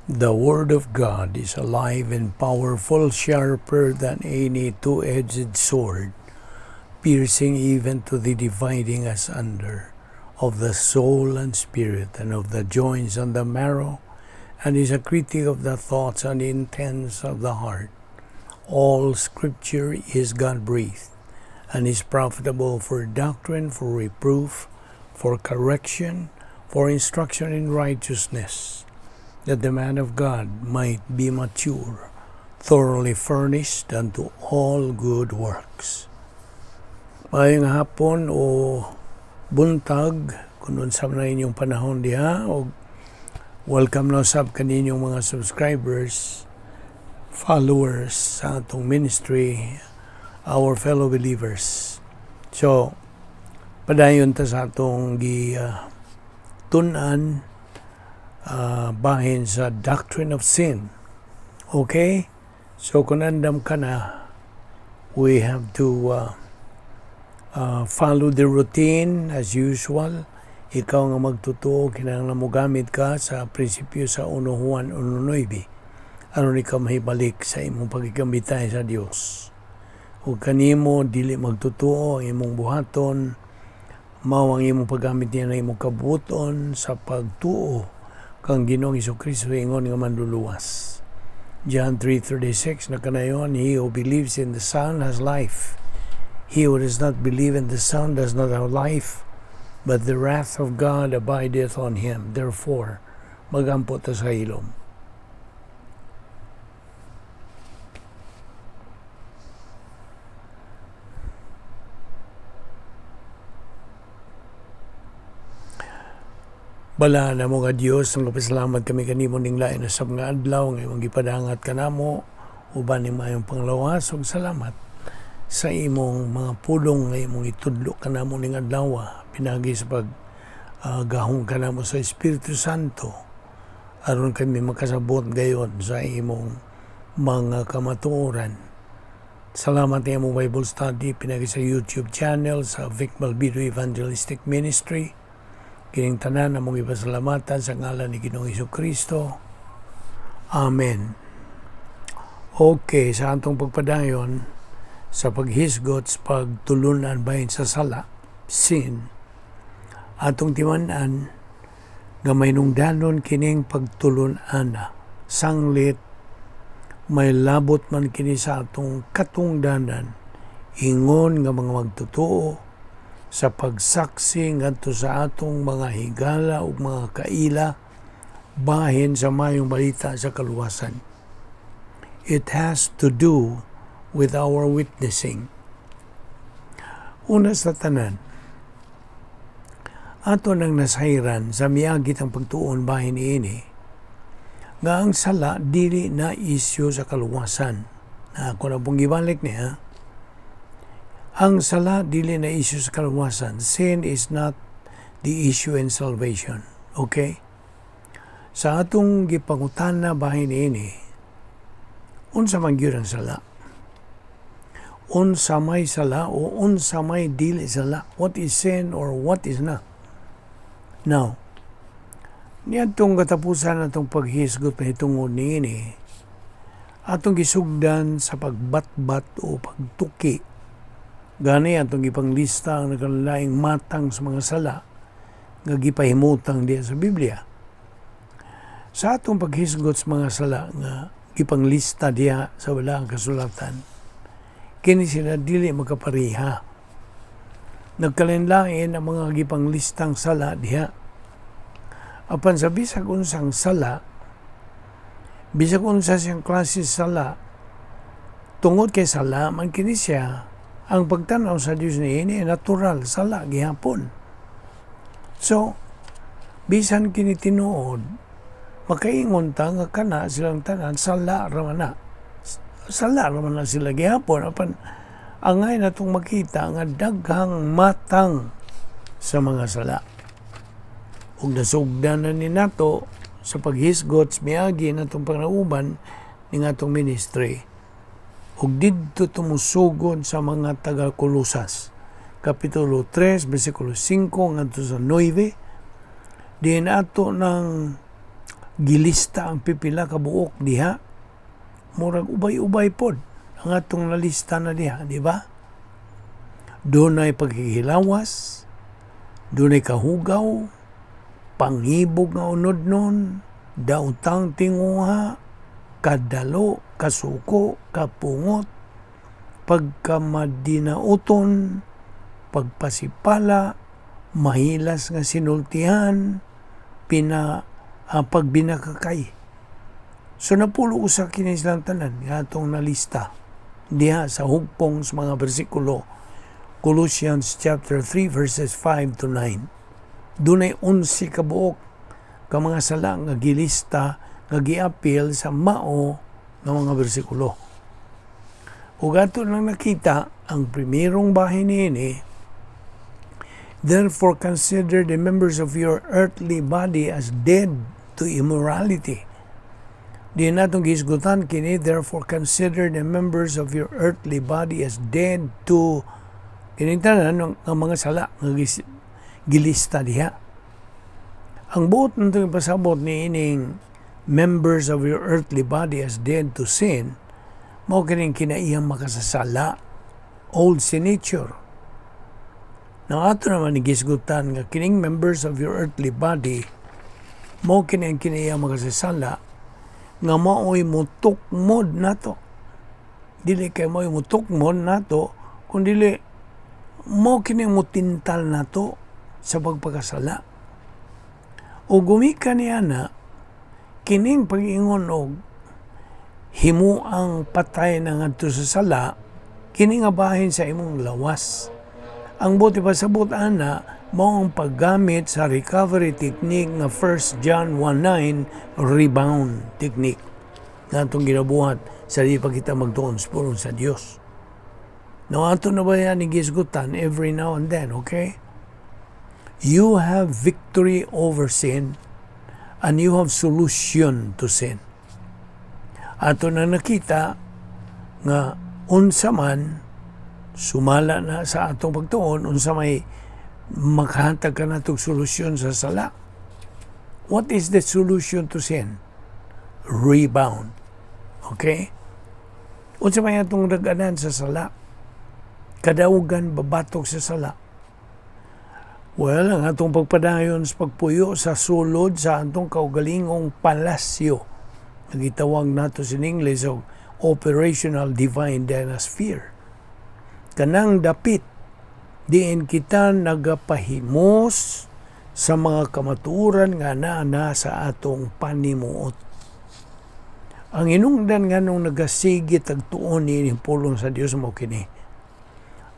The Word of God is alive and powerful, sharper than any two-edged sword, piercing even to the dividing asunder of the soul and spirit, and of the joints and the marrow, and is a critic of the thoughts and intents of the heart. All Scripture is God-breathed, and is profitable for doctrine, for reproof, for correction, for instruction in righteousness, that the man of God might be mature, thoroughly furnished unto all good works. Maayong hapon o buntag kung unsa man inyong panahon diha, og welcome na sab kaninyong mga subscribers, followers sa atong ministry, our fellow believers. So, padayon ta sa atong gi tun-an bahin sa doctrine of sin. Okay? So, kung andam ka na, we have to follow the routine as usual. Ikaw nga magtutuo, kinahanglan mo gamit ka sa prinsipyo sa 1 Juan 1:9 aron ikaw mahibalik sa imong pagkikamitay sa Dios. Ug kanimo dili magtutuo ang imong buhaton, mao ang imong paggamit niya na imong kabuoton sa pagtuo kang Ginoong Hesus ingon nga manluluwas. John 3:36 nakanayon, "He who believes in the Son has life. He who does not believe in the Son does not have life, but the wrath of God abideth on him." Therefore, magampo ta sa hilom. Bala na mo nga Dios, nagpasalamat kami kanimo ning lain na sab nga adlaw nga imong gipadangat kanamo uban ni maayong panglawas, ug salamat sa imong mga pulong nga imong itudlo kanamo ning adlaw pinaagi sa pag gahong kanamo sa Espiritu Santo aron kami makasabot gayon sa imong mga kamatuoran. Salamat sa imong Bible study pinaagi sa YouTube channel sa Vic Malbido Evangelistic Ministry. Kining tanan among ipasalamatan sa ngalan ni Ginoong Hesus Kristo. Amen. Okay, sa atong pagpadayon sa paghisgot sa pagtulunan bahin sa sala, sin, atong timan-an nga may nungdanon kining pagtulunan sanglit may labot man kini sa atong katungdanan ingon nga mga magtotoo sa pagsaksi ngadto sa atong mga higala ug mga kaila bahin sa mayong balita sa kaluwasan. It has to do with our witnessing. Una sa tanan, ato nang nasayran sa miagit ang pagtuon bahin niini nga ang sala dili na isyu sa kaluwasan. Na ako na pong gibalik niya, ang sala dili na issue sa kaluwasan. Sin is not the issue in salvation. Okay? Sa atong gipangutana bahin ini, unsa man gyud ang sala? Unsa may sala o unsa may dili sala? What is sin or what is not? Now, niadtong katapusan atong paghisgot pahitungod niini, atong gisugdan sa pagbatbat o pagtuki. Gani atong ipanglista ang nagkalaing matang sa mga sala nga gipahimutang diya sa Biblia. Sa atong paghisgot sa mga sala nga gipanglista diya sa wala ang kasulatan, kini sila dili magkapariha. Nagkalinlain ang mga gipanglistang sala diha. Apan sa bisag unsang sala, bisag unsa siyang klase sala, tungod kay sala man kini siya, ang pagtanaw sa Dios niini natural sala gihapon. So, bisan kini tinuod, makaingon ta nga kana silang tanan sala ra man na. Sala ra man na sila gihapon, apan angay natong makita nga daghang matang sa mga sala. Ug nasugdan na ni nato sa paghisgot sa miagi natong panauban ning atong ministry. Ug didto tumusugod sa mga taga-Kolosas, Kapitulo 3, versikulo 5 ngadto sa 9, diin ato ng Gilista ang pipila ka buok diha. Murag ubay-ubay pod ang atong nalista na diha, di ba? Dunay paghihilawas, dunay kahugaw, panghibog nga unodnon, daotang tinguha, kadalo, kasuko, kapungot, pagkamadinauton, pagpasipala, mahilas nga sinultihan, pagbinakakay. So napulo usa kini silang tanan nga atong nalista diha sa hugpong sa mga bersikulo, Colossians chapter 3 verses 5 to 9. Dunay 11 ka buok ka mga sala nga gilista nga giapil sa mao nga mga bersikulo. Ug ato nang nakita ang primerong bahin niini, "Therefore consider the members of your earthly body as dead to immorality." Di natong gihisgutan kini, "Therefore consider the members of your earthly body as dead to" kining tanan nga mga sala nga gilista diha. Ang buot natong ipasabot ni ining "members of your earthly body as dead to sin" mao kining kinaiyang makasasala, old sin nature. Nang ato naman ni gihisgutan nga kining "members of your earthly body" mao kini ang kinaiyang makasasala nga maoy mutukmod nato. Dili kay maoy mutukmod nato, kun dili mao kini mutintal nato sa pagpakasala. O gumikan niya na kining pag-ingon og himo ang patay na ngadto sa sala, kini nga bahin sa imong lawas. Ang buot ipasabot ana mao ang paggamit sa recovery technique nga 1 John 1:9 rebound technique nga atong ginabuhat sa di pa kita magtuon sa pulong sa Dios. Now, ato na ba yan gihisgutan every now and then, okay? You have victory over sin and you have solution to sin. Ato na nakita nga unsa man sumala na sa atong pagtuon, unsa may makahatag ka natong solusyon sa sala. What is the solution to sin? Rebound. Okay? Unsa may atong daganan sa sala? Kadaugan babatok sa sala. Well, ang atong pagpadayon sa pagpuyo sa sulod sa atong kaugalingong palasyo, nga gitawag nato sa English og operational divine dynasphere. Kanang dapit diin kita nagapahimos sa mga kamatuoran nga naa na sa atong panimuot. Ang hinungdan nga nung nagasigit ag tuon ni pulong sa Dios mo kini.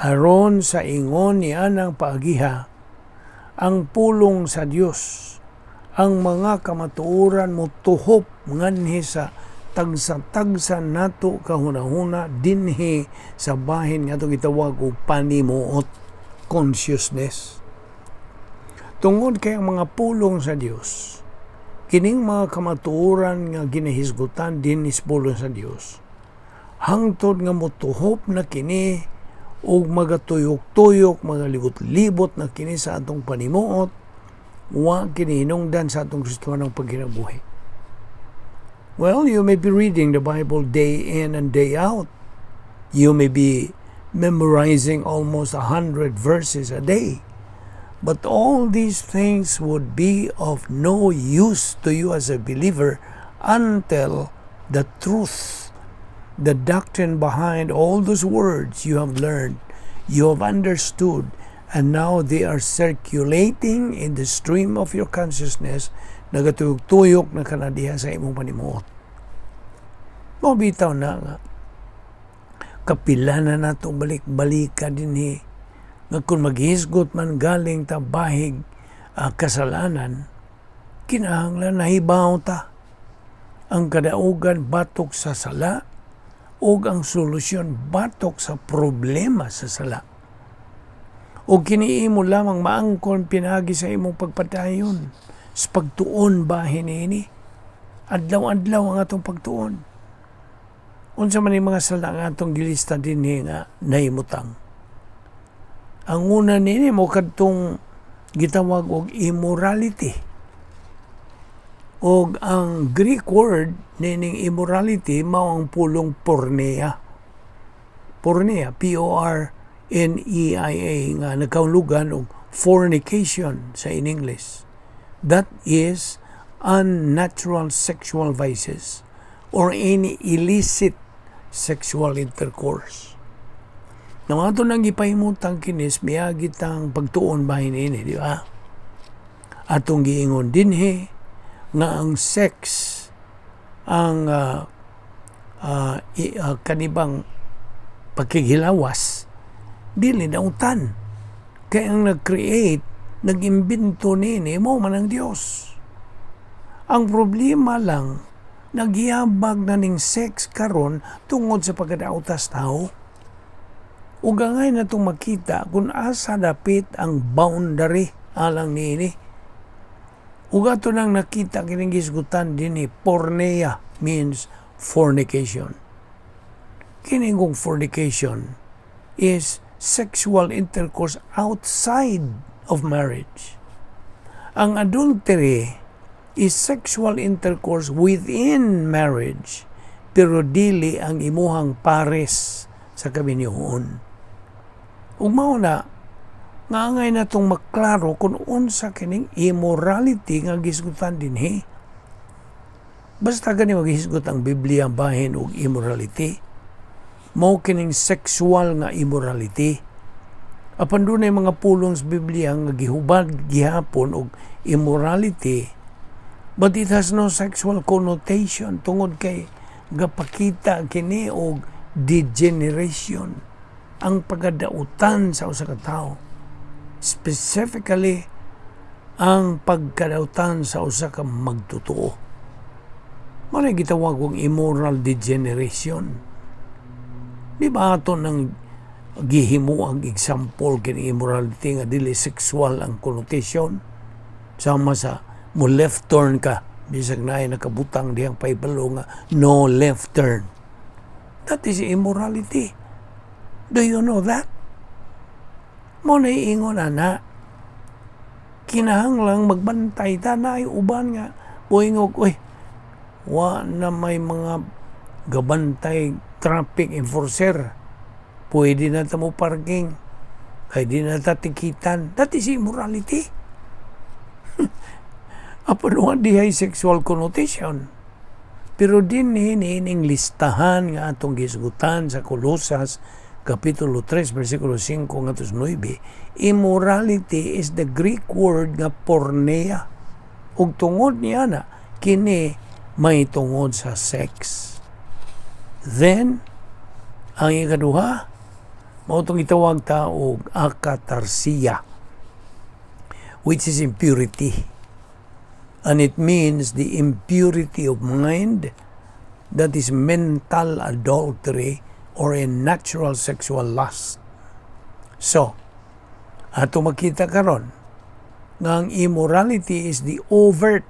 Aron sa ingon ni anang paagiha, ang pulong sa Dios, ang mga kamatuoran mo tuhop nganhi sa tagsa-tagsa nato kahunahuna dinhi sa bahin nga atong gitawag og panimuot, consciousness. Tungod kay ang mga pulong sa Dios, kining mga kamatuoran nga ginahisgutan dinhi sa pulong sa Dios, hangtod nga motuhop na kini ug magatuyok-tuyok, magalibot-libot na kini sa atong panimuot, wa kini hinungdan sa atong Kristohanong pagkinabuhi. Well, you may be reading the Bible day in and day out. You may be memorizing almost 100 verses a day. But all these things would be of no use to you as a believer until the truth, the doctrine behind all those words you have learned, you have understood, and now they are circulating in the stream of your consciousness, nagatuyok-tuyok na kanadiha sa imong panimuot. Mao bitaw na nga kapila na nato balik-balika dinhi nga kung maghisgot man galing ta bahig kasalanan, kinahanglan nahibaw ta ang kadaugan batok sa sala ug ang solusyon batok sa problema sa sala. O kini imo lamang maangkon pinaagi sa imong pagpadayon sa pagtuon bahin niini. Adlaw-adlaw ang atong pagtuon. Unsa man yung mga sala nga atong gilista dinhi nga nahimutang? Ang una nini mo kadtong gitawag og immorality. Og ang Greek word nining immorality mao ang pulong porneia. Porneia, porneia, nga nagkahulugan og fornication sa in English. That is unnatural sexual vices or any illicit sexual intercourse. Na mga ito nang ipahimutang kinis, miagi tang pagtuon bahin ini, di ba? Atong giingon dinhi nga ang sex, ang kanibang pakighilawas, dili dautan. Kaya ang nag-create, nag-imbento nini, mao man ang Dios. Ang problema lang, nagyabag na ning sex karon tungod sa pagkadautas tao. Ug angay na itong makita kung asa dapit ang boundary alang niini. Ug ato nang nakita kining gisgutan dinhi, porneia means fornication. Kining kung fornication is sexual intercourse outside of marriage. Ang adultery is sexual intercourse within marriage, pero dili ang imuhang pares sa kaminyuon. Ug mao na nga angay na itong maklaro kung unsa kining immorality nga gisgutan dinhi. Basta gani maghisgot ang Biblia bahin og immorality. Mao kining sexual nga immorality. Apan dunay mga pulong sa Biblia nga gihubad gihapon og immorality, but it has no sexual connotation tungod kay gapakita kini og degeneration, ang pagkadautan sa usa ka tawo, specifically ang pagkadautan sa usa ka magtotoo. Mao gitawag og immoral degeneration. Di ba ato nang gihimo ang example kini immorality nga dili sexual ang connotation, sama sa mo left turn ka bisag naay nakabutang dihang pahibalo nga no left turn? That is immorality. Do you know that? Mao na ingon ana, kinahanglang magbantay ta. Naay uban nga moingog, "Uy, wa na may mga gabantay, traffic enforcer, pwede na ta mo parking kay di na ta tikitan." That is immorality. Apan wa dihay sexual connotation. Pero dinhi ning listahan nga atong gisgutan sa Kolosas Kapitulo 3 versikulo 5 ngadto sa 9, immorality is the Greek word nga porneia. Ug tungod niya na kini may tungod sa sex. Then ang ikaduha mao tong gitawag ta og akatarsia, which is impurity, and it means the impurity of mind, that is mental adultery or a natural sexual lust. So, ato makita karon nga ang immorality is the overt,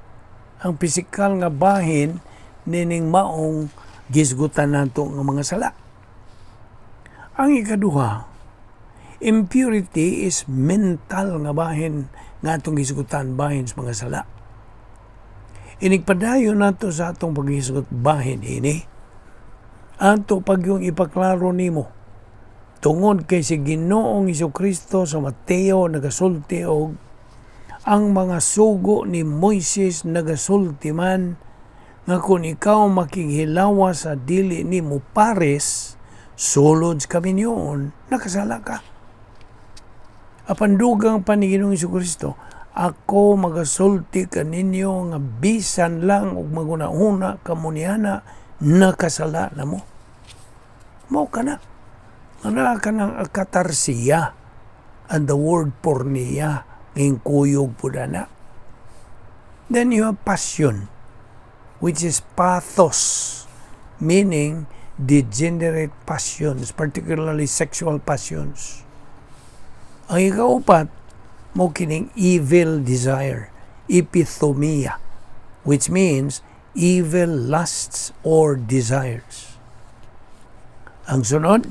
ang pisikal nga bahin nining maong gisgutan nato nga mga sala. Ang ikaduha, impurity is mental nga bahin nga atong gisgutan bahin sa mga sala. Inigpadayon nato sa atong paghisgot bahin ini, ato pagyung ipaklaro nimo tungod kay si Ginoong Kristo sa Mateo nagasulti og ang mga sugo ni Moises nagasulti man nga kung ikaw makighilawa sa dili nimo pares sulod sa kaminyoon, nakasala ka. Apan dugang pa ni Ginoong Kristo, "Ako magasulti kaninyo nga bisan lang og maguna-una kamo niana, nakasala na mo." Mao kana. Ana ka ng akatarsiya and the word porneia nging kuyog po na. Then you have passion, which is pathos, meaning degenerate passions, particularly sexual passions. Ang ikaupat, mao kining evil desire, epithumia, which means evil lusts or desires. Ang sunod,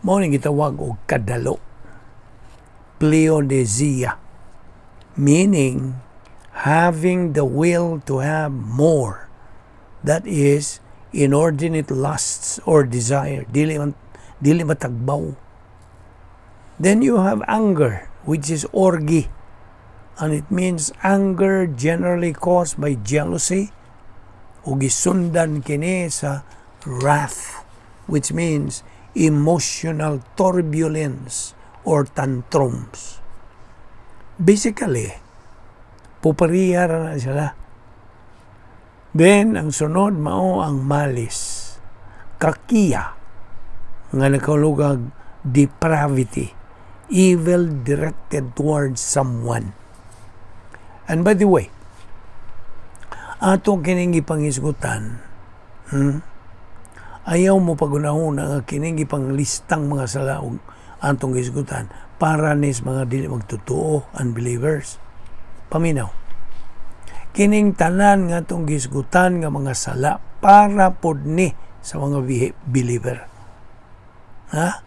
mao ning gitawag og kadalo, pleonexia, meaning Having the will to have more. That is inordinate lusts or desire. Dili man, dili matagbaw. Then you have anger, which is orge. And it means anger generally caused by jealousy o gisundan kini sa wrath, which means emotional turbulence or tantrums. Basically, pupariya ra na sila. Then, ang sunod mao ang malice. Kakia, nga nakahulugag depravity, evil directed towards someone. And by the way, ato kining gipangisgutan, Ayaw mo pagunahon nga kining gipanglistang mga sala og atong gisgutan para nis mga dili magtotoo, unbelievers. Paminaw. Kining tanan nga atong gisgutan nga mga sala, para pod ni sa mga believer. Ha?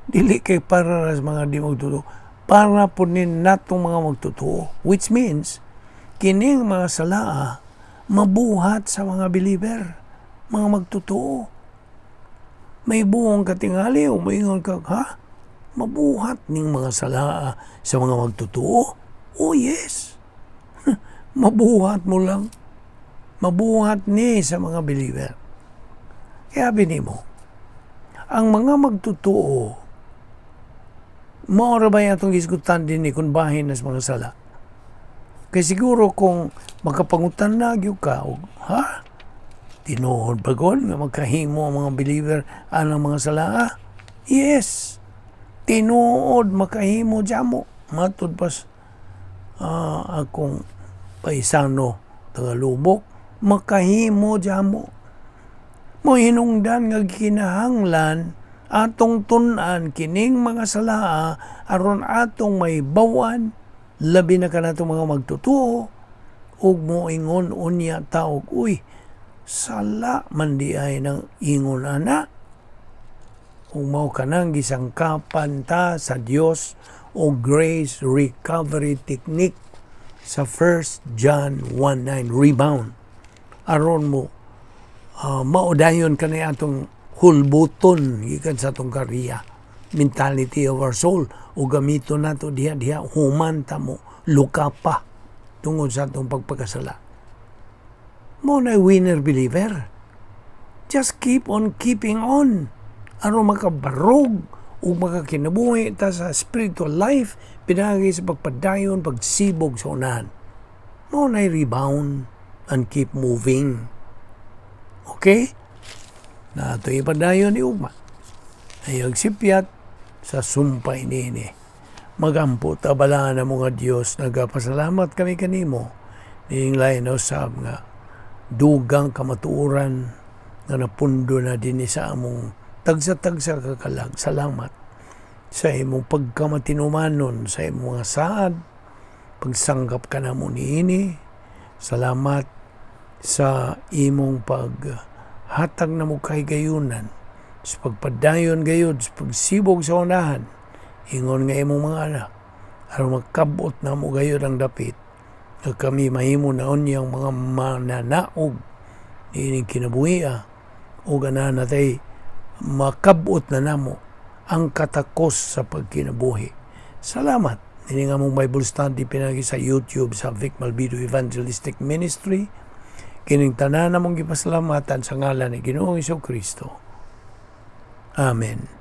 Dili kay para sa mga di magtotoo. Para pod ni natong mga magtotoo. Which means, kining mga sala mabuhat sa mga believer, mga magtotoo. May buong katingali o maingon ka, "Ha? Mabuhat ning mga sala sa mga magtotoo?" Oh yes. Mabuhat mo lang. Mabuhat ni sa mga believer. Kaya mo, ang mga magtotoo, mao ra ba atong gisgutan din ni kung bahin nas mga sala? Kay siguro kung makapangutan na gyud ka, og, "Ha? Tinuod ba gud nga magkahimo ang mga believer anang mga sala?" Yes. Tinuod makahimo jamo. Matud pas akong paisano taga-Lubok, makahimo jamo. Mo hinungdan nga kinahanglan atong tun-an kining mga salaa aron atong mahibaw-an, labi na kanatong mga magtotoo, ug moingon unya ta og, "Uy, sala man di ay ng ingon ana," ug mao kanang gisangkapan ta sa Dios o grace recovery technique sa 1 John 1:9, rebound, aron mo maudayon kani atong hulbuton gikan sa atong kariya, mentality of our soul, o gamiton nato diha diha human ta mo luka pa tungod sa atong pagpakasala. Mo na winner believer, just keep on keeping on aron makabarog ug makakinabuhi ta sa spiritual life pinaagi sa pagpadayon, pagsibog sa unahan. Mo na rebound and keep moving. Okay na ato ipadayon ni ugma ay sipyat sa sumpay niini. Magampo ta. Balaan na mga Dios, nagapasalamat kami kanimo ning lain usab nga dugang kamatuoran nga napundo na dinhi sa among tagsa-tagsa ka kalag. Salamat sa imong pagkamatinumanon, sa imong mga saad, pagsangkap ka namo niini. Salamat sa imong paghatag namo kahigayunan sa pagpadayon gayud sa pagsibog sa unahan ingon nga imong mga anak, aron magkabot namo gayud ang dapit nga kami mahimo na unyang mga mananaog niining kinabuhia o ganahan natay makabot na namo ang katakos sa pagkinabuhi. Salamat. Ini nga mong Bible study pinagi sa YouTube sa Vic Malvido Evangelistic Ministry. Kining tanan namong gipasalamatan sa ngalan ni Ginoong Kristo. Amen.